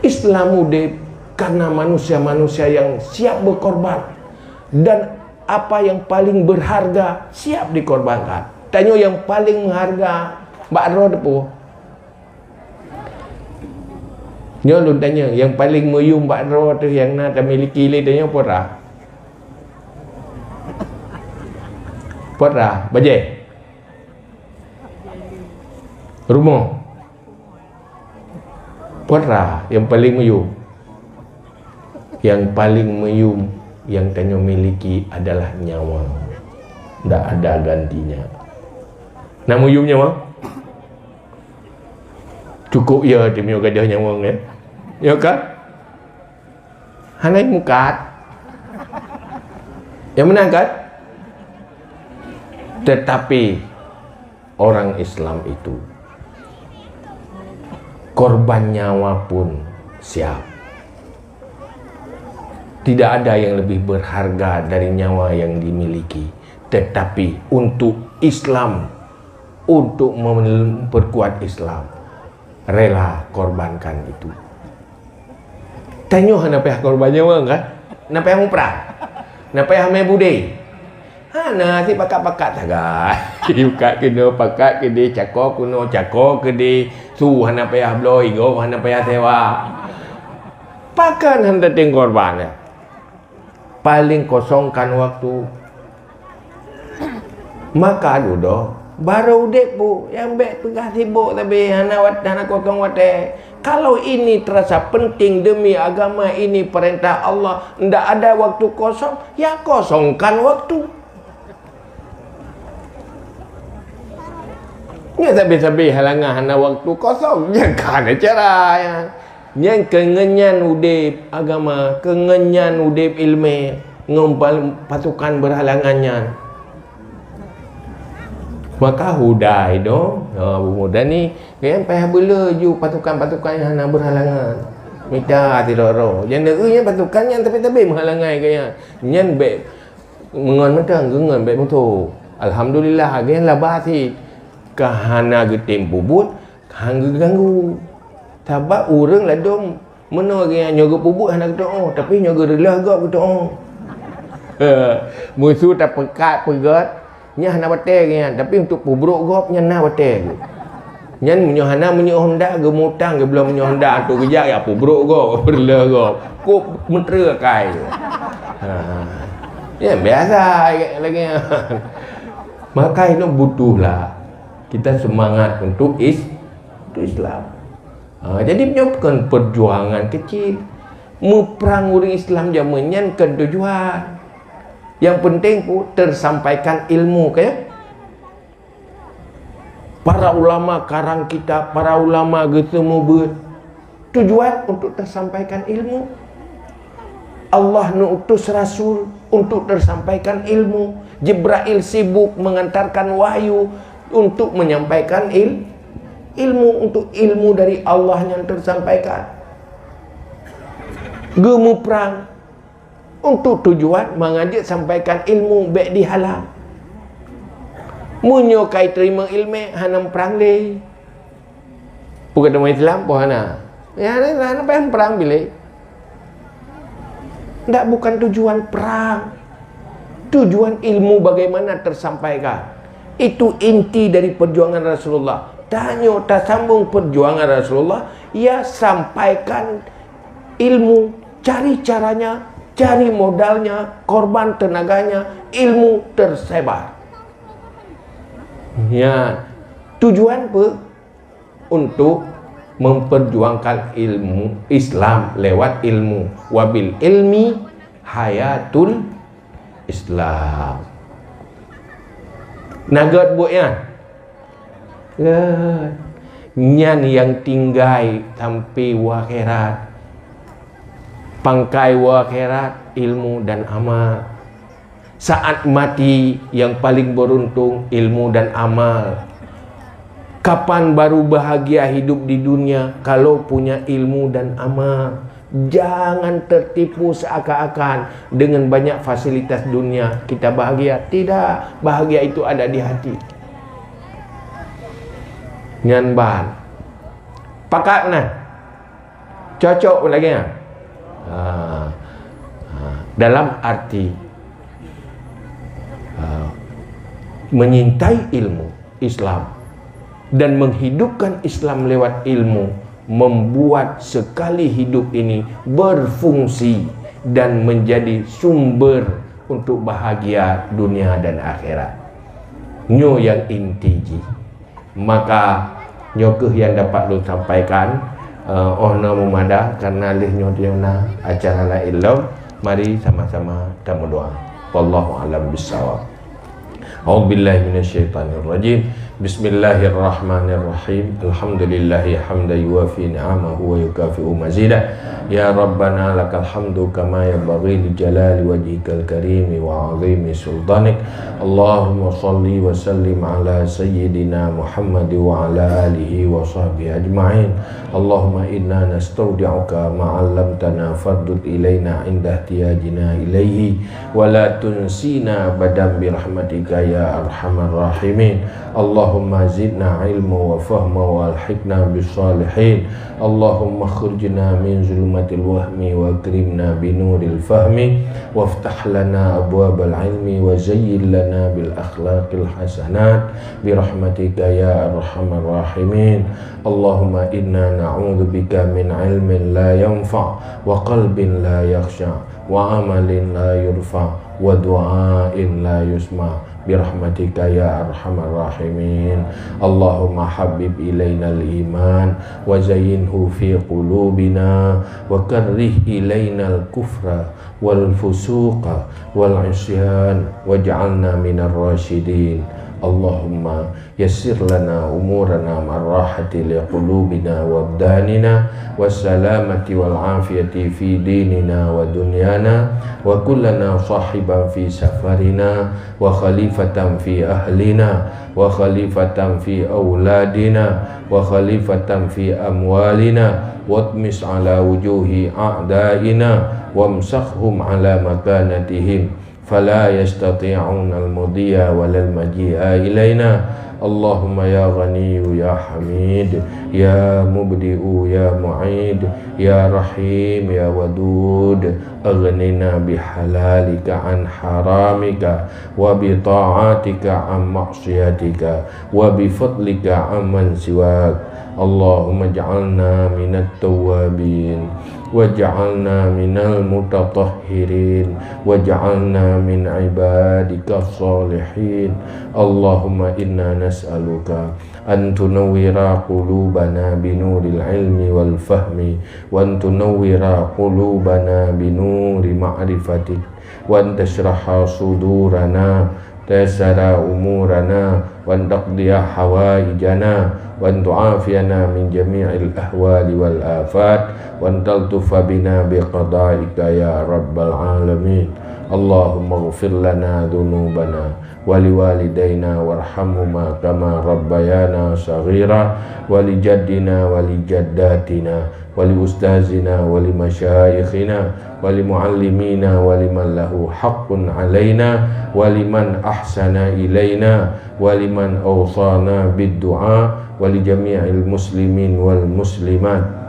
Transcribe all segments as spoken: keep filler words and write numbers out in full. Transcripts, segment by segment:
Islam udeb karena manusia-manusia yang siap berkorban, dan apa yang paling berharga siap dikorbankan. Tanyoe nyang paling meuharga bak droe teupeue? Nyoe lôn tanyong, nyang paling meuyum bak droe teuh nyang na tamiliki lé tanyoe peue rhah? Peue rhah? Bajée? Rumoh? Peue rhah nyang paling meuyum? Nyang paling meuyum nyang tanyoe miliki adalah nyawa. Ndak ada gantinya. Na meuyum nyawa? Cukup ya, teumiyueb gadoh nyawöng, ya. Ya kan? Hana mukat. Yang benar kan? Tetapi orang Islam itu korban nyawa pun siap. Tidak ada yang lebih berharga dari nyawa yang dimiliki. Tetapi untuk Islam, untuk memperkuat Islam, rela korbankan itu. Tanyoe hana payah korban nyawa kan? Hana payah muprang. Hana payah mé budé. Hana, si pakat-pakat sagai. Pakat keunoe, pakat keudéh, cako keunoe, cako keudéh. Su hana payah bloe, gob hana payah sewa. Pakon hana teuntèe korban, ya? Paling kosongkan waktu. Maka dudoe, barô udeb bu, nyang bèk peugah sibok sabe, hana wat-, hana kosong watèe. Kalau ini terasa penting demi agama ini, perintah Allah, ndak ada waktu kosong, ya kosongkan waktu. Nyan sabe-sabe halangan hana waktu kosong, nyan ka hana cara, ya. Nyan keu ngon nyan udeb agama, keu ngon nyan udeb ileumèe, ngon pal-, pasukan berhalangan nyan. Maka hudai dong, ha, Abu Muda ni, gobnyan payah beu le ju pasukan-pasukan nyang hana berhalangan. Mita sidroe-droe. Nyang neueu nyan pasukan nyan tapi-tapi meuhalangai gobnyan. Nyan bèk Meungon mantong, geungon bèk musoh. Alhamdulillah, gobnyan laba cit. Ka hana geutem peubuet, ka han geuganggu. Sabab ureueng ladôm meunoe gobnyan nyoe geupeubuet hana geuteu'oh, tapi nyoe geureuleuh gob geuteu'oh. Musoh tapeukat peugöt, nyan hana watèe gobnyan, tapi untuk peubrôk gob nyan na watèe geuh. Nyan meunyoe hana, meunyoe honda geumutang, geubloe meunyoe honda, antu geujak, ya peubrôk gob, peureuleuh gob. Kok meuteureu akai. Ha. Ya, biasa lagèe nyan. Maka itu butuhlah kita semangat untuk is-, untuk Islam. Ha, jadi nyoe bukan perjuangan kecil. Muprang ureueng Islam jameun nyan kon tujuan. Yang penting pu-, tersampaikan ilmu, kan? Para ulama karang kitab, para ulama geuseumeubeuet, tujuan untuk tersampaikan ilmu. Allah neuutus rasul untuk tersampaikan ilmu. Jibrail sibuk mengantarkan wahyu untuk menyampaikan il-, ilmu, untuk ilmu dari Allah yang tersampaikan. Geumuprang untuk tujuan mangat jeuet sampaikan ilmu bèk dihalang. Meunyoe kai teurimong ileumèe hana muprang lé. Peue kata umat Islam, peue hana? Ya, hana, hana payah muprang bilé. Ndak, bukan tujuan perang. Tujuan ilmu bagaimana tersampaikan. Itu inti dari perjuangan Rasulullah. Tanyoe tasambong perjuangan Rasulullah, ya sampaikan ilmu, cari caranya, cari modalnya, korban tenaganya, ilmu tersebar. Ya, tujuan peue? Untuk memperjuangkan ilmu Islam lewat ilmu. Wabil ilmi hayatul Islam. Na gèt buet nyan? Gèt. Nyan nyang tinggai sampai u akhirat. Pangkai u akhirat, ilmu dan amal. Saat mati, yang paling beruntung ilmu dan amal. Kapan baru bahagia hidup di dunia? Kalau punya ilmu dan amal. Jangan tertipu seakan-akan dengan banyak fasilitas dunia kita bahagia. Tidak, bahagia itu ada di hati. Nyan ban. Pakat nah. Cocok lagée nyan. Ha. Ha. Dalam arti, ha, menyintai ilmu Islam dan menghidupkan Islam lewat ilmu membuat sekali hidup ini berfungsi dan menjadi sumber untuk bahagia dunia dan akhirat. Nyoe nyang inti jih. Maka nyoe kheueh nyang dapat lôn sampaikan, eh, óh na meumada, karena lheueh nyoe na acara laén lom. Mari sama-sama tameudoá. Wallahu a'lam bissawab. A'udzubillahi minasyaitonirrajim. Bismillahirrahmanirrahim. Alhamdulillahi hamdan yuwafi ni'amahu wa yukafi'u mazidah. Ya Rabbana lakal hamdu kama yanbaghi li jalali wajhikal karimi wa 'azimi sultanik. Allahumma shalli wa sallim ala sayyidina Muhammad wa ala alihi wa sahbihi ajma'in. Allahumma inna nastaudi'uka ma 'allamtana fardud ilaina 'inda ihtiyajina ilaihi wa la tunsina abadan bi rahmatika ya arhamar rahimin. Allahumma zidna ilma wa fahma wa alhiqna bis salihin. Allahumma khrijna min zulumatil wahmi wa akrimna bi nuril fahmi waftah lana abwabal ilmi wa zayyin lana bil akhlaqil hasanat bi rahmatika ya arhamar rahimin. Allahumma inna na'udzubika min ilmin la yanfa' wa qalbin la yakhsha' wa amalin la yurfa' wa du'ain la yusma' bi rahmatika ya arhamar rahimin. Allahumma habbib ilainal iman wa zayyinhu fi qulubina wa karrih ilainal kufra wal fusuqa wal isyan waj'alna minar rasyidin. Allahumma yassir lana umurana ma'ar rahati li qulubina wa abdanina, was salamati wal afiyati fi dinina wa dunyana, wa kun lana sahiban fi safarina, wa khalifatan fi ahlina, wa khalifatan fi auladina, wa khalifatan fi amwalina, watmis ala wujuhi a'daina, wamsakhum ala makanatihim, fala yastati'unal mudhiya walal maji'a ilaina. Allahumma ya Ghaniyyu ya Hamid, ya Mubdi'u ya Mu'id, ya Rahim ya Wadud, aghnina bihalalika an haramika, wa bita'atika an ma'siyatika, wa bifadlika amman siwak. Allahumma ij'alna minat tawwabin, waj'alna minal mutatahhirin, waj'alna min ibadika salihin. Allahumma inna nas'aluka an tunawwira qulubana binuril ilmi wal fahmi, wa an tunawwira qulubana binuri ma'rifatik, wa an tashraha sudurana, taysara umurana, wa an taqdiya hawaijana, wa an tu'afiyana min jami'il ahwali wal afat, wa an taltufa bina bi qada'ika ya rabbal alamin. Allahumma ighfir lana dzunubana wa liwalidaina warhamhuma kama rabbayana shaghira, wa li jaddina wa li jaddatina, wa li ustazina, wa li masyaikhina, wa li muallimina, wa liman lahu haqqun alaina, wa liman ahsana ilaina, wa liman awsana bid du'a, wa li jami'il muslimin wal muslimat,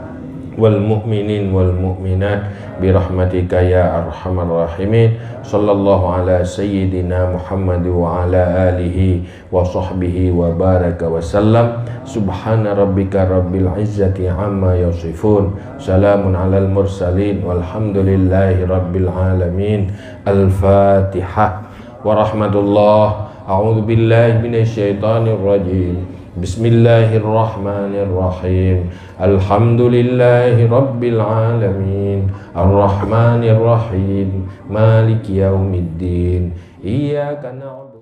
wal mu'minin wal mu'minat, bi rahmatika ya arhamar rahimin. Sallallahu ala sayyidina Muhammad wa ala alihi wa sahbihi wa baraka wa sallam. Subhana rabbika rabbil izzati amma yasifun. Salamun alal mursalin. Walhamdulillahi rabbil alamin. Al-Fatihah. Wa rahmatullah. A'udzu billahi minasy syaithanir rajim. Bismillahirrahmanirrahim. Alhamdulillahi rabbil alamin. Arrahmanirrahim. Maliki yaumiddin. Iyyaka na'budu